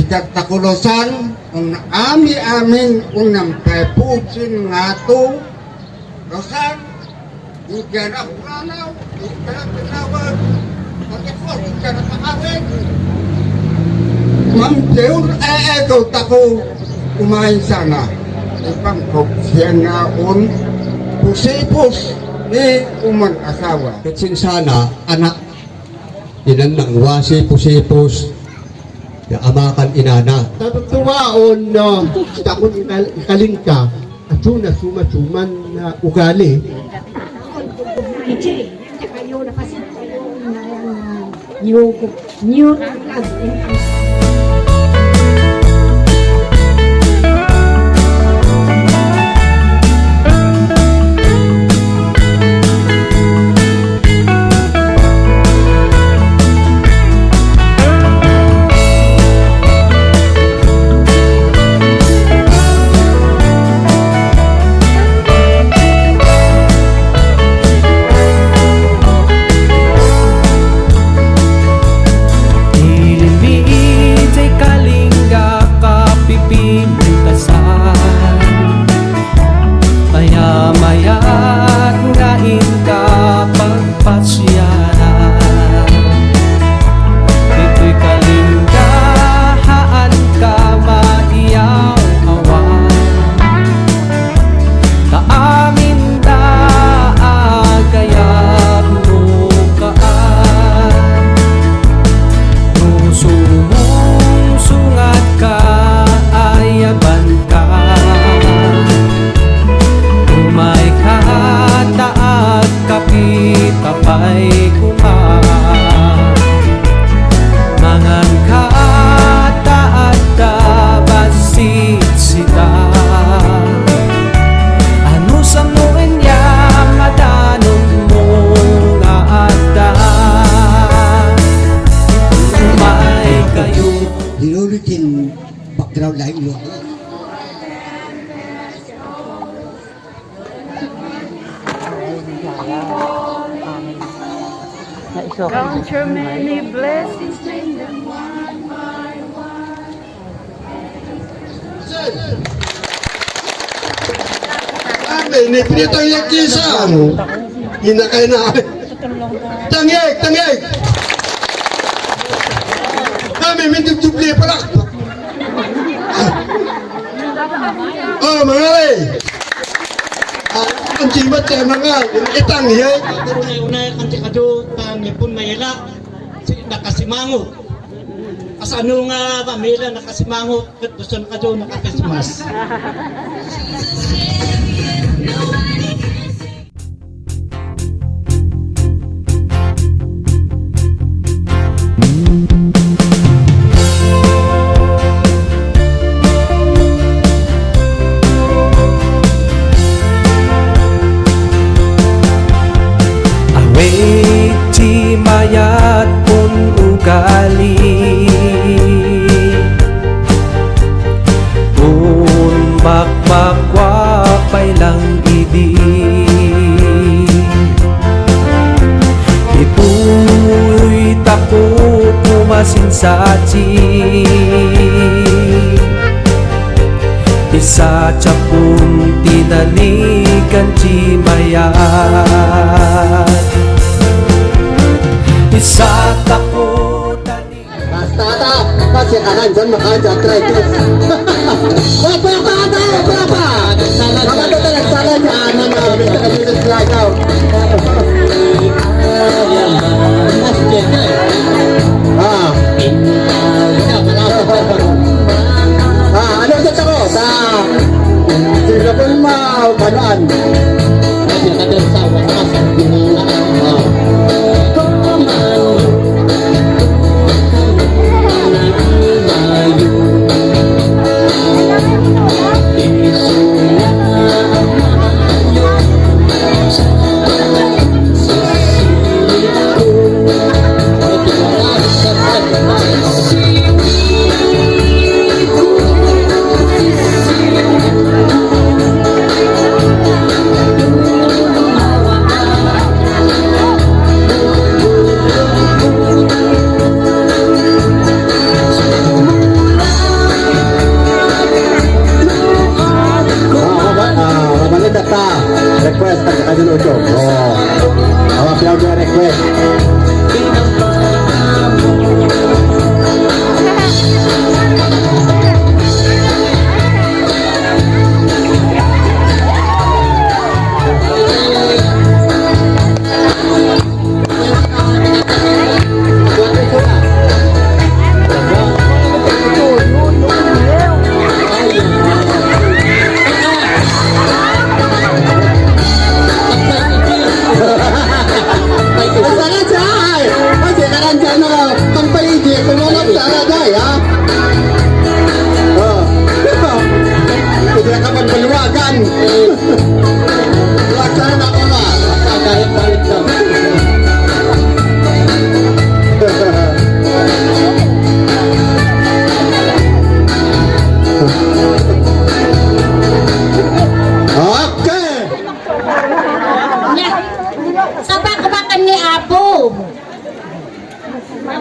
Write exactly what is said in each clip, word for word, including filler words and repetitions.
Dagta ko, Rosan, on ami-amin, on nampay pusin ngato, Rosan, ingkana puranaw, ingkana pinawag, pagkakot, ingkana pakawit. Ma'am Jeur, eh, eh, daw tako, umain sana. Ipang kopsian nga on, pusipos, ni uman asawa. Ket saan sana, anak, inannang wasi, pusipos, ya ama kan inana. Natutuwaon, no, dakon ikal-, ikalingka, atsuna sumasuman nga ugali. Kayo, napasig kayo, na, na, new, new, Ilimit ti kalingga ka pipintasan. Mayamayat nga inka pagpasiaran. Ditoy kalingga haanka maiyaw-awan. Ta aminda agayab no kaan. No sumungsungat ka, ayaban ka. Umay ka ta agkapita pay koma. Mangan ka ta adda bassit sita. Anusam no ania nga danonmo nga adda? Umay kayo. Dinuli din background lain mo. Count your many blessings, name them one by one. Amen. Ipinitang yung kisa. Inakay na. Tangyay, tangyay. Kami, may dubdubli pala. Oh, mangari. Ah, ang jimat kay mga itang, yay. Unay-unay kan ti kadu, tan ipon mayla, si, nakasimangot. Asano nga pamilya nakasimangot, ket gusto na kadu naka-Christmas. Awit ti mayat kun ugali. Kun makmakua pay lang idi. Ipuy tako kumasinsachi. Isa ti apon ti nalikan ti mayat. Isa tako tani. Basta ta, kasi ka nandyan, makaja, try to. Wag pa yung pata, wag pa yung pa. Mga tata, nagsala niya, ano na, may taga-, Ah. Ah, ano sa tao? Sa Singapore, ma-, Banuan. Ah.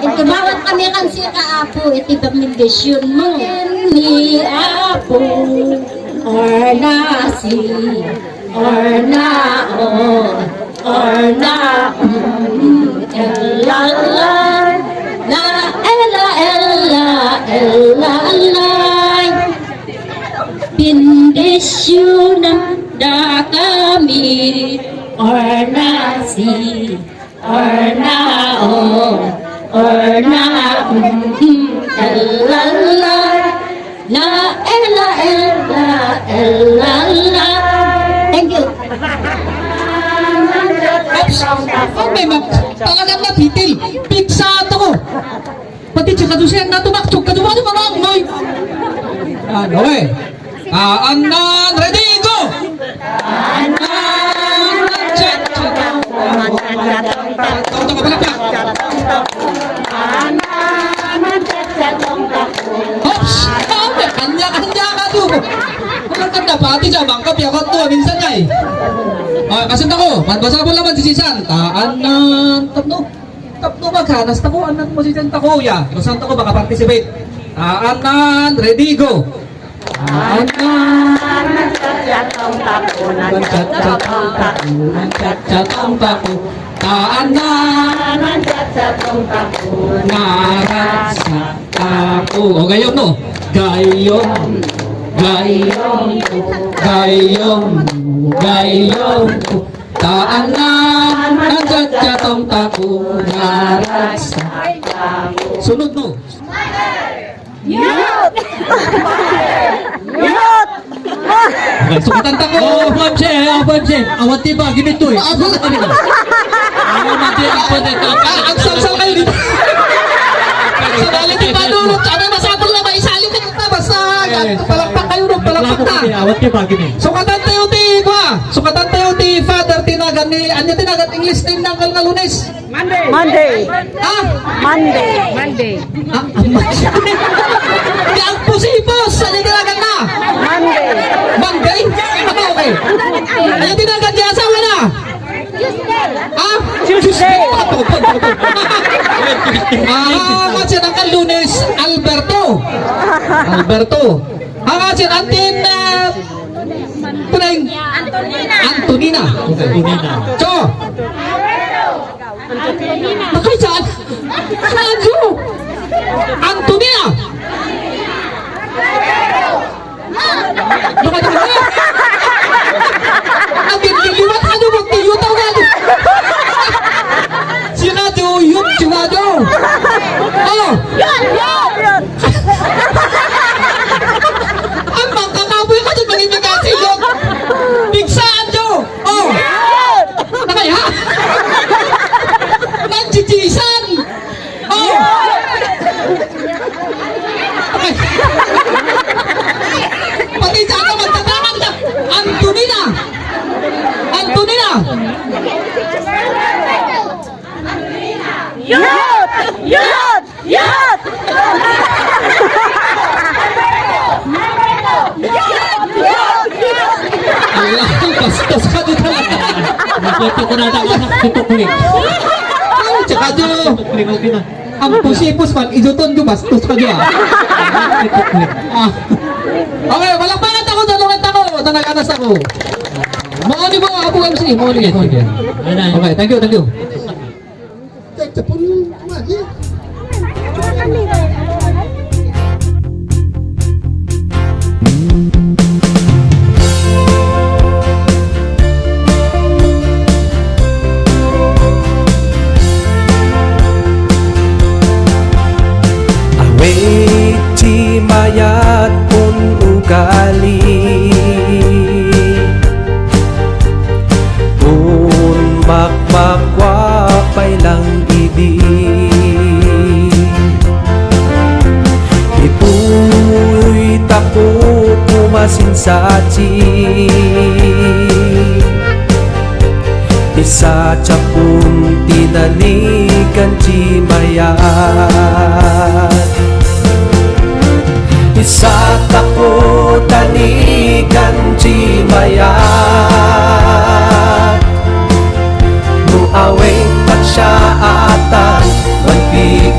Tumawag kami kan sika, Apo, iti bendisyonmo. Ni Apo, or nasi, or na, o, or na, mm, ella, la, la, ella, ella, ella, la. Bendisyonanda kami, or nasi, or na, o, or na, mm, ella, la, la, ella, ella, ella, la. Thank you. Oops. Oh, may mag-, talagang nabitin. Pigsa to. Pati si Kadusen na tumaktok, kaduwa ni Mama Angnoy. Ano eh? Ah, anan, ready, go! Anan, chat, chat. Tawag ka pala pa. Oops! Kanya, kanya ka to. Wala ka na pati siya, bangka, piyakot to, minsan nga eh. Ah, kasunta ko, magbasa po naman si Sisan. Taan na, tatlo. Tapno maghanas tako, anan mo si Santa Kuya. Kung saan tako makaparticipate. Ah, anan, ready, go. Anan, anan, chat-chatong tako, nan chat-chatong tako, nan chat-chatong tako. Anan, anan, chat-chatong tako, narasa tako. O, gayon, no? Gayon, gayon, gayon, gayon. Taan na, nagkatkatom tako, naragsak tako. Sunod no. Youth! Youth! Okay, sukatan tako. Oh, F M C, oh, F M C. Awan ti ba, ginito eh. Ah, ako na. Awan na ti, awan na ti. Ah, ang salsal kayo dito. Sa dali ti padulot, sabi, masapol na maisali ka. Basta, palakpak kayo, no? Palakpak na. Awat kay bagay ni. Sukatan tayo ti, kwa? Sukatan tayo ti Father Tinagan ni, anya Tinagan English name ng Kalkalunes? Monday. Monday. Ha? Monday. Monday. Ah, ah, Monday. Ti Agpusipos, anya Tinagan na? Monday. Monday? Ah, okay. Anya Tinagan ti asawa na? Ha? Tuesday. Tuesday. Ah, match yan ang Lunes, Alberto. Alberto. Ah, match yan, Antin, ah, Puleng. Antonina. Antonina. Antonina. Cho. Antonina. Nakay saan? Saan, Cho? Antonina. Agin-, liwat ka, Joe, magtiyutaw ka, Joe. Si Radyo, yun, si Radyo. Oh. Ang magkakapoy ka, Joe, manimikasi, Joe. Pigsaan, Joe. Oh. Nakaya? Nagchichisan. Oh! Pati dyan na magtatangan ka! Antonina! Antonina! Youth! Youth! Youth! Ala, bastos ka dito. Nakuha ko na ata, anak, si Tukling. Ay, tsaka dyan. Tukling, okay na. Ang pusipos man, iduton ko, bastos ka dyan. Si Tukling. Ah. Okay, palakpakan tako, tulungan tako. Ito, nag-anas ako. Mauni mo, Apo M C, mauni. Sige, sige. Okay, thank you, thank you. Awit ti mayat un ugali. Un makmakua pay lang idi. Ipuy tako kumasinsachi. Isa tapon tinalikan ti mayat. Isa tapon talikan ti mayat. No awen paksiaatan, manpig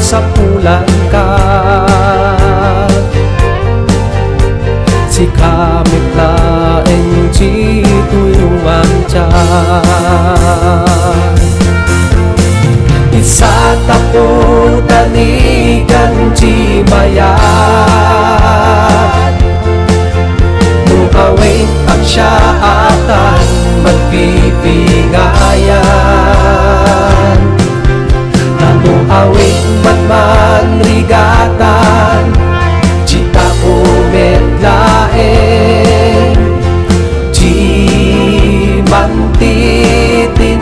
sapulanka. Sika met laeng ti tuyongan diay. Isatapo tanigan ti mayat. No awit agsiaatan, magpipingayan. Tano awit man manrigatan, ti tao met laeng, ti mantitinuyo.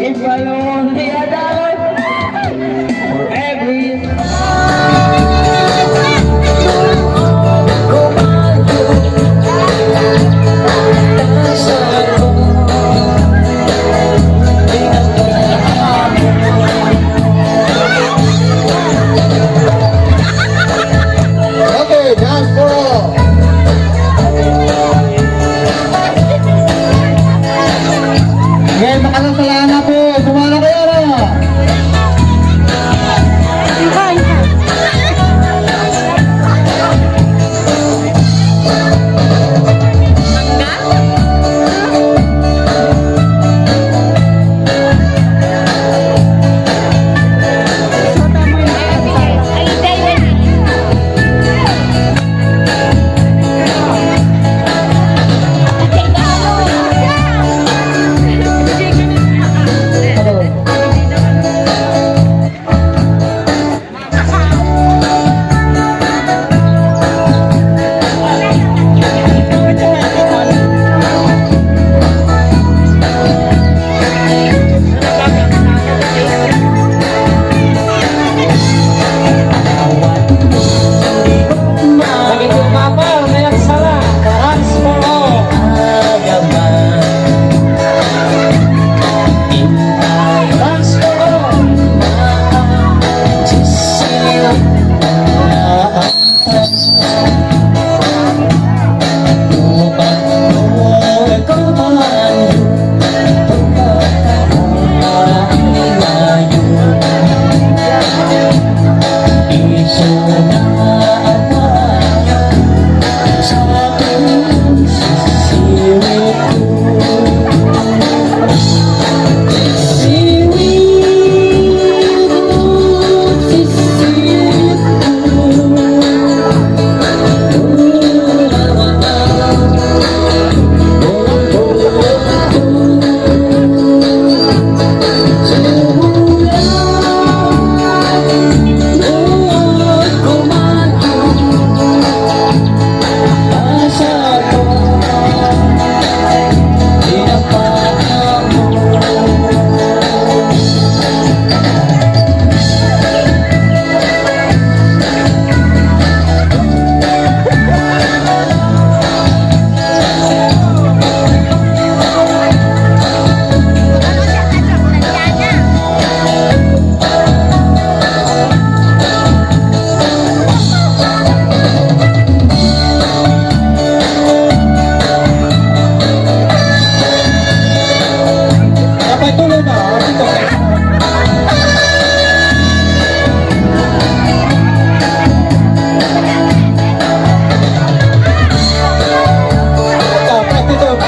If I only had a dollar for every Okay, dance for all. Ngayon, makasasalaan na po. Sumala kayo na. Dapat tuloy na, ah, dito. Ito, ito, ito.